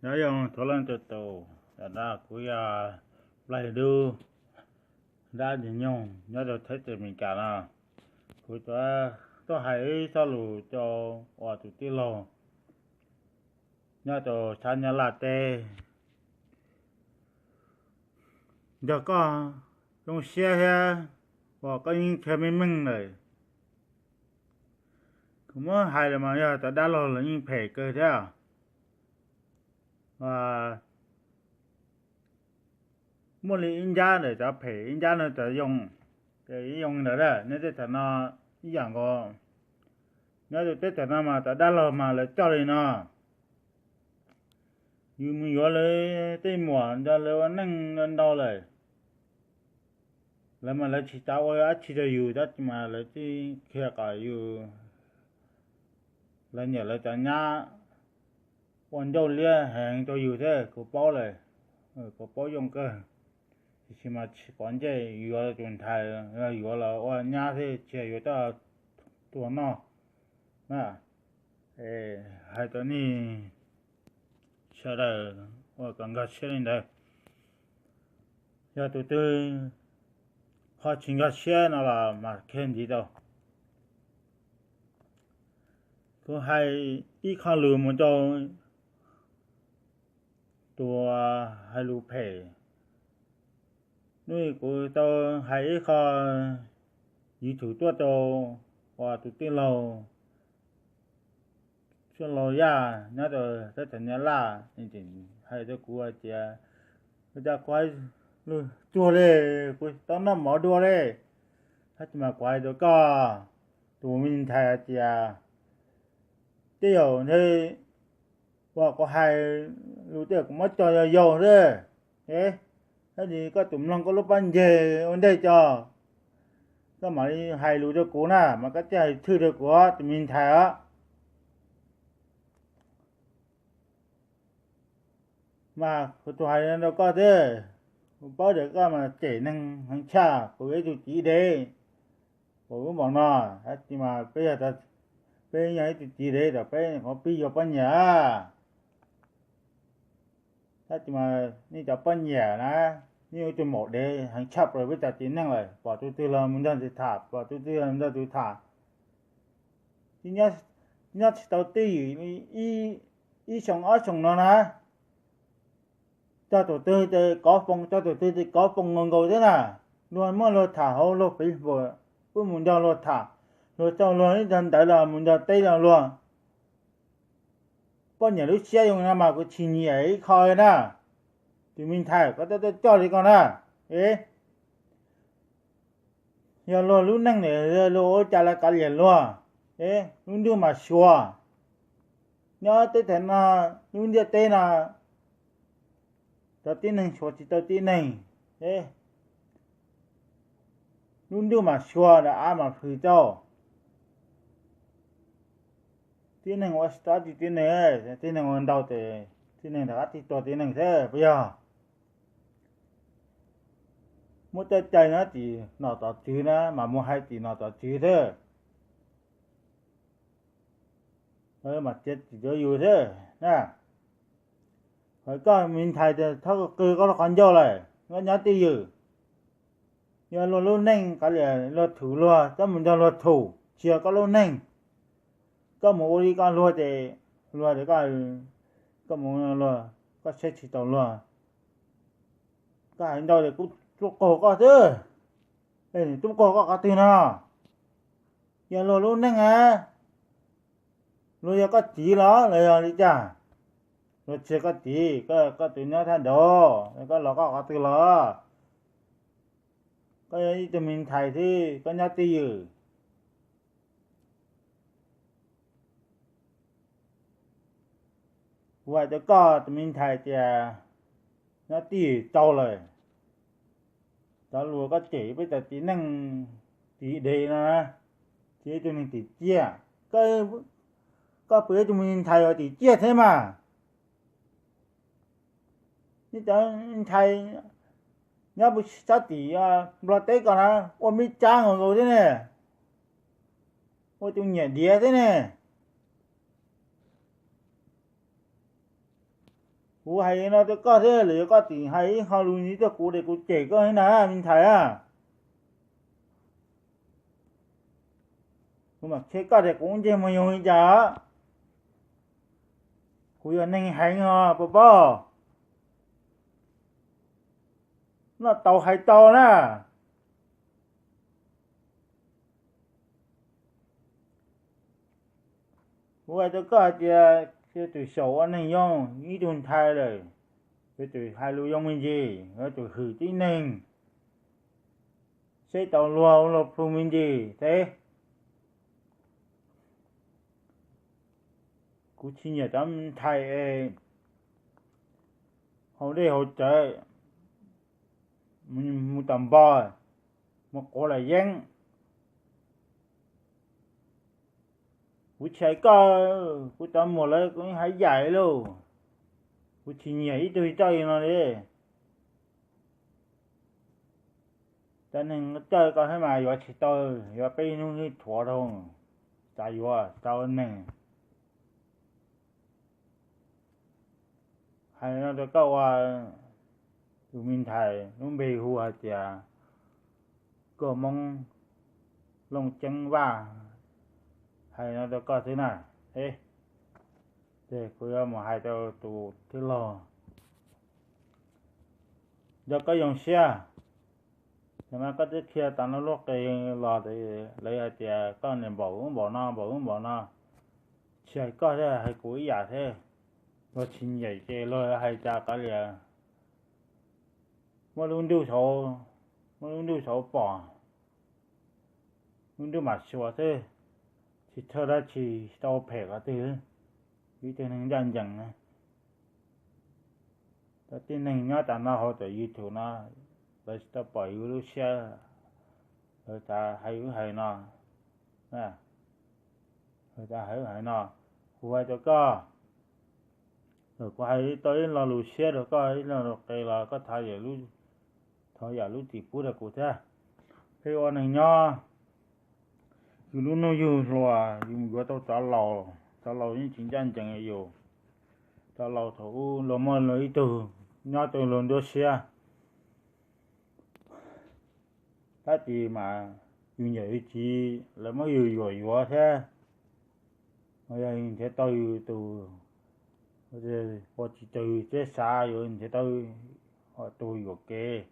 Nyob zoo txhua leej txhua tus, tam no kuv yog Nplaig Dub, dab Ntxwg Nyoog nyob rau teb chaws Amelikas no. Kuv tuaj hais ib txoj lus rau uas tus tij laug nyob rau sab Nyab Laj teb. Yog koj zoo siab thiab uas koj yeej qhia meej meej lawm, kuv muab hais los mas yog cov dab laug los yeej phem kawg thiab. Muaj li ib nrab ntawm cov phem, ib nrab no cov zoo, ces ib zoo ntawd nej tej thaum no ib yam nkaus. Nyob rau teb chaws no mas cov dab laug mas lawv coj li no, yus mus yuav lawv tej muam nrog lawv ua neej ntau lawm, lawv mas lawv tsis xav ua dab tsi rau yus, tab sis mas lawv tseem qhia kom yus, lawv nyiam lawv cov nyab ua ncauj liab heev rau yus thiab, kuv paub lawm, kuv paub zoo kawg. Tiam sis mas tsis pom ntsej yuav tus ntxhais, yuav los ua nyab thiab tsis yuav coj tuaj noj. Hais rau nej sawv daws uas kom nkag siab li ntawd. Yog tus twg ho tsis nkag siab no los mas kiag ntxiv tau. Kuv hais ib qho lus mus rau tus hais lus phem. Hnub kuv tau hais ib qho YouTube tuaj rau uas tus tij laug Txhiaj Laug Yaj nyob rau teb chaws Nyab Laj, nws tseem hais rau kuv hais tias, ua cas kuv hais lus tsuag li, kuv tau noj mov dua li. Tab sis mas kuv hais rau koj tus me ntxhais hais tias, tej zaum nthe uas kuv hais lus tej zaum kuv muab cog yau yau xwb. Tab sis koj tus mloog koj lub pob ntseg ua ntej cov, koj mam li hais lus rau kuv na, mas koj thiaj hais thwj rau kuv tus me ntxhais os. Mas kuv tus hais rau koj thiab, kuv paub tias koj mas cem neeg heev tshaj, kuv ib tug txiv dev, kuv lub npaum no, tab sis mas peb yog, peb yog ib tug txiv dev tam peb qhov pib yuav poj niam. Tab sis mas nej cov poj niam na, nej ua tus maum dev heev tshaj plaws peb cov txiv neej lawm, pom tus twg los mus nrog tus tham, pom tus twg los nrog tus tham. Nyob tsis tau twj ywm ib xyoo ob xyoo no na, cog tus twg ces kov foos, cog tus twg ces kov foos nkaus nkaus thiab na. Luag muaj luag tham hauv luag Facebook, peb mus nrog luag tham, luag txaug luag ib tag ntawd los mus nrog teb los luag. Poj niam lub siab zoo no mas kuv tsis nyiam ib qho na. Tus me ntxhais koj tuaj coj li koj na, yog luag lub neej ntawm luag ua cas los kav liam luag, lub ntuj mas xyuas. Nyob teb chaws no, lub ntiaj teb no, cov tib neeg xyuas tsis tau tib neeg, lub ntuj mas xyuas, daim av mas hws rau. Tib neeg ua tsis tau tib neeg, tib neeg ua ntau ces tib neeg rov qab tig tuag tib neeg thiab puas yog? Muab coj cai no tim nom tom tswv na mas mus hais tim nom tom tswv thiab, mas txiav txim rau yus thiab na. Hos koj me ntxhais tias txhob qw koj lub qhov ncauj lawm, koj nyob twj ywm. Yog luag lub neej kav liam luag thum luag, koj mus nrog luag thum, tsis yog koj lub neej. Koj mus ua li koj luag ces luag, koj mus luag, koj saib tsis taus luag. Koj hais ntau ces kuv tuaj qaug koj xwb. Tuaj qaug koj qhov twg no? Yog luag lub neej a, luag yog koj txiv los los yog li cas? Luag tsis yog koj txiv, koj tus nyob thaj nraud, koj los koj qhov twg los? Koj yog ib tug me ntxhais xwb, koj nyob twj ywm. Kuv hais rau koj tus me ntxhais tias nyob twj ywm tau lawm. Cov lus koj cem peb cov txiv neej, txiv dev no na, tsis yog ib tug neeg tim ciaj. Koj puas yog ib tug me ntxhais uas tim ciaj thiab mas? Nej cov ntxhais nyob sab tim Nplog teb ko na, ua me tsab nkaus nkaus thiab ne, ua tus nyiam diav thiab ne. Kuv hais no rau koj thiab, lawm yog koj tseem hais ib qho lus ntxiv rau kuv ces kuv cem koj thiab na me ntxhais a. Kuv mam qhia koj tias kuv lub ntsej muag zoo li cas. Kuv yog neeg heev os, puas paub? Noj tau hais tau na. Kuv hais rau koj hais tias, tus xyaum ua neeg zoo, ib tug ntxhais lawm, yuav tsum hais lus zoo me ntsis, yuav tsum hwm tib neeg, saib tau luag ua luag plhu me ntsis thiab. Kuv tsis nyiam cov ntxhais es haus dej haus cawv, mus tas npo, mus quav lam yeeb. Kuv tsis hais koj, kuv cov muam lawv kuv yeej hais yaim lauj. Kuv tsis nyiam ib tug txawj li no li. Cov neeg txawj koj thiab mas yuav tsis tau, yuav peb hnub twb thuav dhau, xav yuav tau neeg. Hais no rau koj ua, tus me ntxhais lub npe hu hais tias Koj Hmoob Looj Ceeb Vaj, hais no rau koj xwb na. Ces kuv yuav mus hais rau tus tij laug, yog koj zoo siab, tam no koj twb qhia tas no lub qe los, lawv hais tias koj niam npaum ub npaum no npaum ub npaum no, tsis hais koj thiab hais kuv ib yam thiab. Luag tsis nyiam ces luag hais cas kav liam. Muab lub ntuj saud, muab lub ntuj saud pom, lub ntuj mam suav xwb, tsis txhawj dab tsi, tsis tau phem qhov twg. Ib tug neeg ncaj ncees na. Cov tib neeg nyob tas no hauv tom YouTube no, lawv tsis tau pom yus lub siab, lawv xav hais wb hais no, lawv xav hais wb hais no. Kuv hais rau koj, kuv hais tau ib lo lus siab rau koj, ib lo lus qe los koj thov yam lub txim pub rau kuv thiab. Peb ua neeg nyob, yus lub hnub yug hluas yus mus yuav tau cov laus, cov laus yeej tsis ncaj ncees yus. Cov laus thaum ub luag muaj luag ib tug nyob rau luag nruab siab, tab sis mas yus niam yus txiv lawv muab yus yuam yuav thiab. Yog nrhiav tau yus tus ua tsis raws yus siab xav, yuav nrhiav tau tus yuam kev,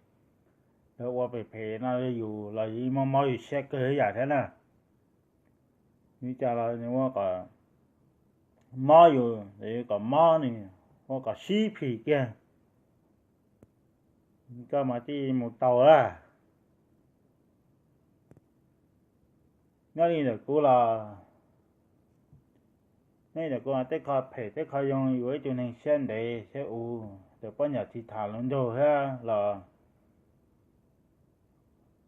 lawv ua phem phem no rau yus los yeej mob mob yus siab kawg ib yam thiab na. Li cas los nws ua kom mob yus, kom mob nws, ua kom sib phim kiag, koj mas thiaj mus tau lawm. Nyob li ntawm kuv los, nyob li ntawm kuv tej qho phem tej qho zoo, yus ib tug neeg siab ntev siab ub, txawm poj niam tsis tham hluas nraug thiab los,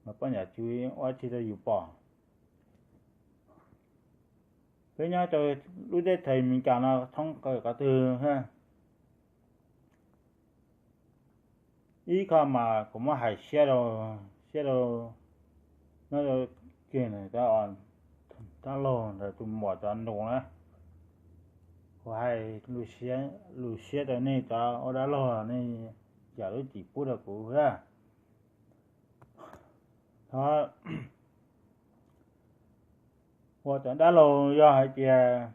mas poj niam tsis ua tsis rau yus pom. Peb nyob rau lub teb chaws Amelikas no thoob qawm qhov twg, ib qho mas kuv muab hais siab rau, siab rau, nyob rau kiag ntawm tab laug ntawm tus muam cov nus na, kuv hais lus siab rau nej cov ua dab laug, nej zam lub txim pub rau kuv thiab. Thov ua cov dab laug yog hais tias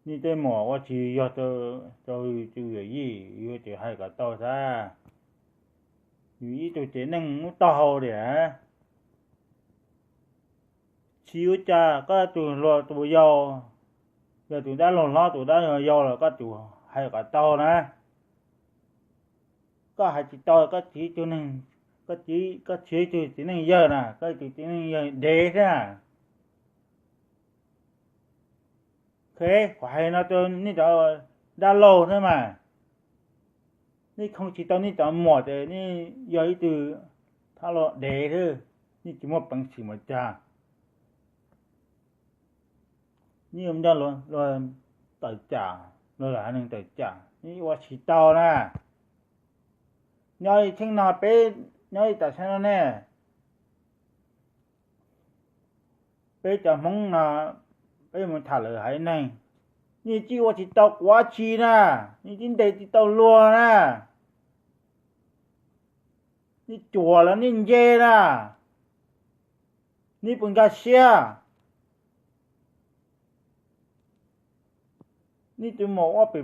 nej tej muam ua tsis yog rau yus tus yawm yij, yus yuav tsum hais kom tau thiab. Yus ib tug txiv neej ub taub hau tiag, tsis ua cas, koj tus hluas tus yau, yog tus dab laug hlob tus dab laug yau los koj tsum hais kom tau na. Koj hais tsis tau, koj tsis tus neeg, koj tsis, koj tsis tus txiv neej yawg na, koj tus txiv neej yawg dev thiab na. Kuv hais no rau nej cov dab laug thiab mas, nej khoo tsis tau nej cov muam ces nej yog ib tug thab loj dev thiab, nej tsis muaj peev xwm mas cas. Nej ua nco luag tawm tsam, luag lam haiv neeg tawm tsam, nej ua tsis tau na. Nyob li txheej no peb, nyob li tam sim no ne, peb cov Hmoob no, peb mus tham lwm haiv neeg, Nej tsis ua tsis tau kuv dab tsi na, nej tsis ntes tsis tau luag na, nej cuam los nej nce na, nej puas nkag siab? Nej tus maum ua phem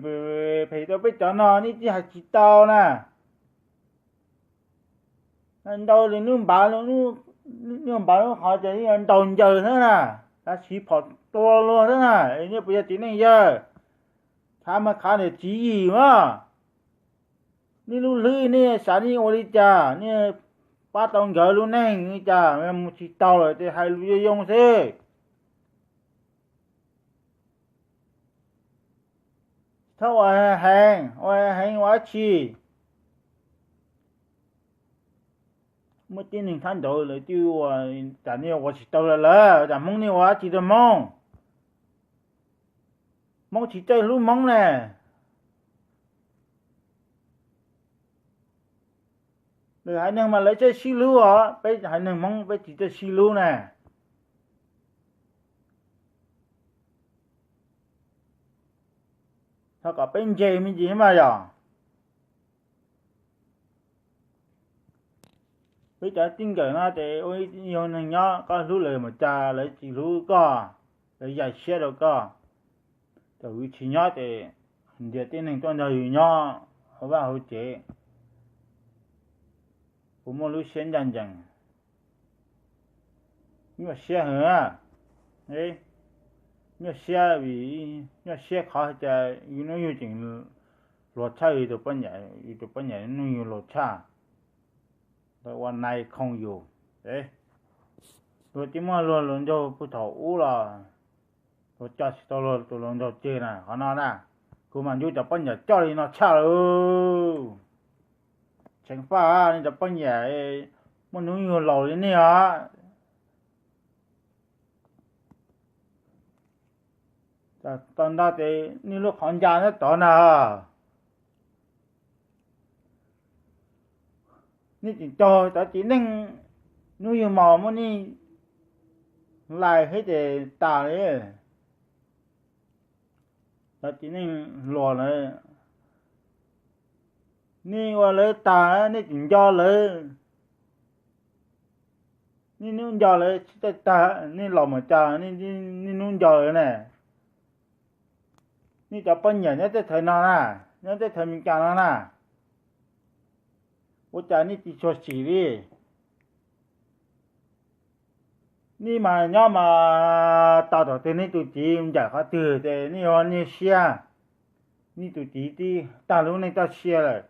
phem rau peb cov no nej tsis hais tsis tau na. Ntaus li nub npav, nub npav lub qhov ces yeej ntaus ncaws xwb na, tab sis phom tua luag xwb na. Nej puas yog txiv neej yawg? Khav mas khav niam txiv yim mas. Nej lub hlwb nej xav nej ua li cas, nej pab tau nkawd lub neej li cas, mus tsis tau lawm ces hais lus zoo zoo xwb. Txhob ua heev, ua heev ua dab tsi? Muaj tib neeg thab nraud lawv twb ua, cas nej ua tsis tau lawm, cas Hmoob nej ua dab tsi rau Hmoob? Hmoob tsis txawj hlub Hmoob ne. Lwm haiv neeg mas lawv txawj sib hlub os, peb haiv neeg Hmoob peb tsis txawj sib hlub ne. Thov kom peb ntse me ntsis mas yog. Peb cov txij nkawm no ces ua ib yug neeg nyob, koj hlub lawv mas cas lawv tsis hlub koj, lawv yaim siab rau koj. Ces yus tsis nyob ces ntiav tib neeg tuaj nrog yus nyob hauv vaj hauv tsev, puas muaj lub siab ncaj ncees? Nyuaj siab heev. Nyuaj siab vim, nyuaj siab qhov tias yus hnub yug tseem hluas tshaj yus tus poj niam, yus tus poj niam hnub yug laus tshaj, ua nai khoo yus. Luag twb muaj luag hluas nraug puag thaum ub los luag coj tsis tau luag tus hluas nraug tseg na. Qhov no na, kuv mas ncu cov poj niam coj li no tshaj lawm. Tseev faj nej cov poj niam muaj hnub yug laus li nej os. Tau ntag ces nej lub qhov ncas nyob tod na. Nej tseem cog cov txiv neej hnub yug mos muab nej lais thiab ces tas li. Cov txiv neej hluas lawm, nej ua lawv tag nej tseem nco lawv. Nej hnub nco lawv tsis txawj tag, nej los mus cas nej hnub nco lawv ne. Nej cov poj niam nyob teb chaws no na, nyob teb chaws Amelikas no na, ua cas nej tsis tshua sim li? Nej mas nyob mas tos thaum twg nej tus txiv ncaim qhov twg ces nej ua nej siab. Nej tus txiv twb tag lub neej txoj sia lawm.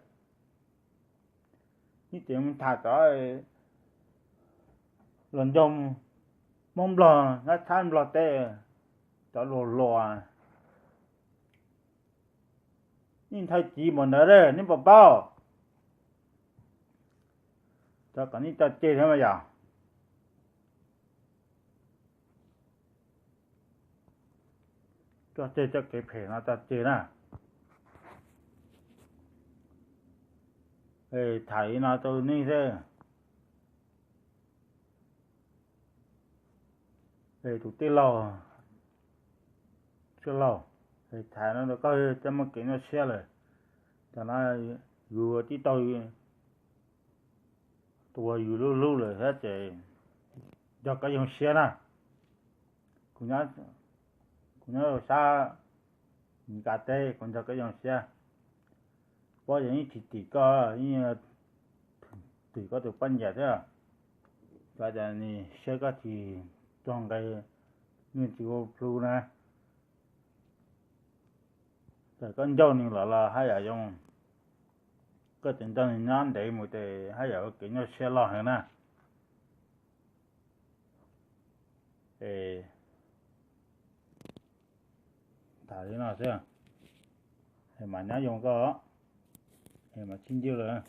Nej tseem mus tham cov hluas nraug Hmoob Nplog nyob thab Nplog teb, cov hluas hluas. Nej nthaw txiv npaum ntawd nej puas paub? Cov kom nej tso tseg thiab mas yog. Tso tseg txoj kev phem no tso tseg na. Tham li no rau nej xwb. Es tus tij laug, tij laug, es tham no rau koj coj muaj kev nyuaj siab lawm. Tam no yus tib tug tua yus lub hlub lawm thiab ces nrog koj yoo siab na. Kuv nyob sab Mes Kas teb, kuv nrog koj yoo siab. Pob yeej tsis tim koj, yeej tim koj tus poj niam thiab. Koj cas nws saib koj tsis txog nqe, nws tsis ua plhu na. Txawm koj ncauj nws los los haj yam zoo, koj tseem nrog nws nyob ntev mus ces haj yam ua kev nyuaj siab loj heev na. Es tham li no xwb, es mam nyob zoo koj, es mam sib ntsib lawm.